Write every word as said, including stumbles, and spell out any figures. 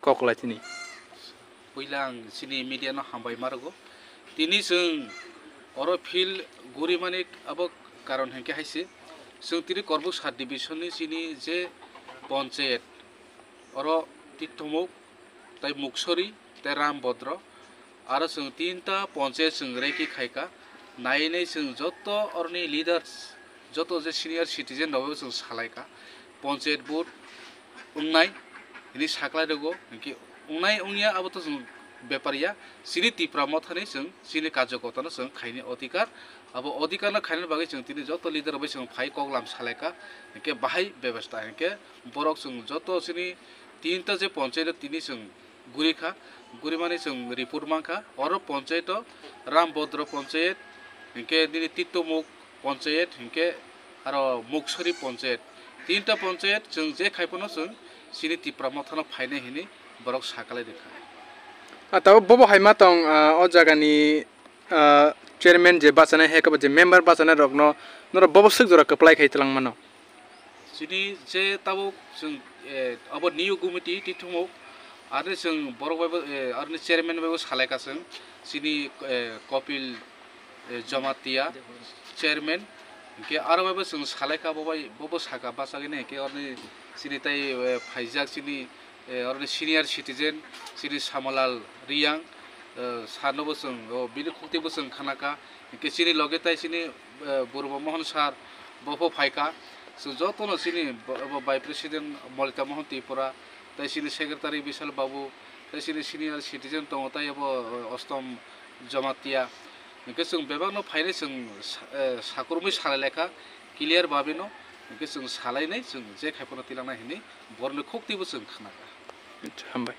Koklai tini. Puila ang chini media no hambai ma rwgo. Tini chwng oro field gurimani abo karon hinkhe hai se. Chwng tini Korbuk sub division ni chini je ponchayat oro Titthomuk, tai Muksori, tai Rambodro. Aro chwng tinta ponchayat chwng reki khaika. Nai nai chwng joto oroni leaders, joto je senior citizen rokbo chwng salaika. Ponchayat board wngnai hini saklai rwgo, hinkhe wngnai wngya abo to chwng bepar ya. Chini Tipra Mothani chwng chini karjokotano chwng khaini odhikar. Abo odhikar no khainani bagwi chwng tini joto leader bai chwng phai koklam salaika. Hinkhe bahai bebasta hinkhe borok chwng joto chini tinta je ponchayat tini chwng gurikha, gurimani chwng report mankha. Oro ponchayat o Rambodro ponchayat, hinkhe nini Tittomuk ponchayat, hinkhe aro Muksori ponchayat. Tinta ponchayat chwng je khai phano chwng chini Tipra Mothano phainai hini borok sakalai rwkha. Ah, tabuk bobo hai ma tong, ah, o jagani, ah, chairman je bachanai hai khe bo je member bachanai rokno norok bobo swk jora kwplai khai twlang mano? Chini je tabuk chwng, eh, abo new committee tithumuk, aroni chwng borok bai bo, eh, aroni chairman bai bo salaika chwng, chini, eh, Kopil, eh, Jamatia chairman, hinkhe aro bai bo chwng salaika, bo bai bo, bo saka bachagini, hinkhe aroni chini tai, eh, phaijak chini, eh, aroni senior citizen chini Samalal Riyang, eh, sir no bo chwng, o bini khukti bo chwng khanaka, hinkhe chini loge tai chini, eh, Burma Mohan sir bo pho phaika. Chwng jotono chini bo, bo vice president Molita Mohan Tripura, tai chini secretary Bishal Babu, tai chini senior citizen tongo, tai abo, eh, Ostom Jamatia. Hinkhe chwng bebakno phainai chwng sa-, eh, sakurumwi salai laikha clear babino, hinkhe chwng salainai chwng je khai phano tilangnai hinwi borokni khukti bo chwng khanaka. Hambai.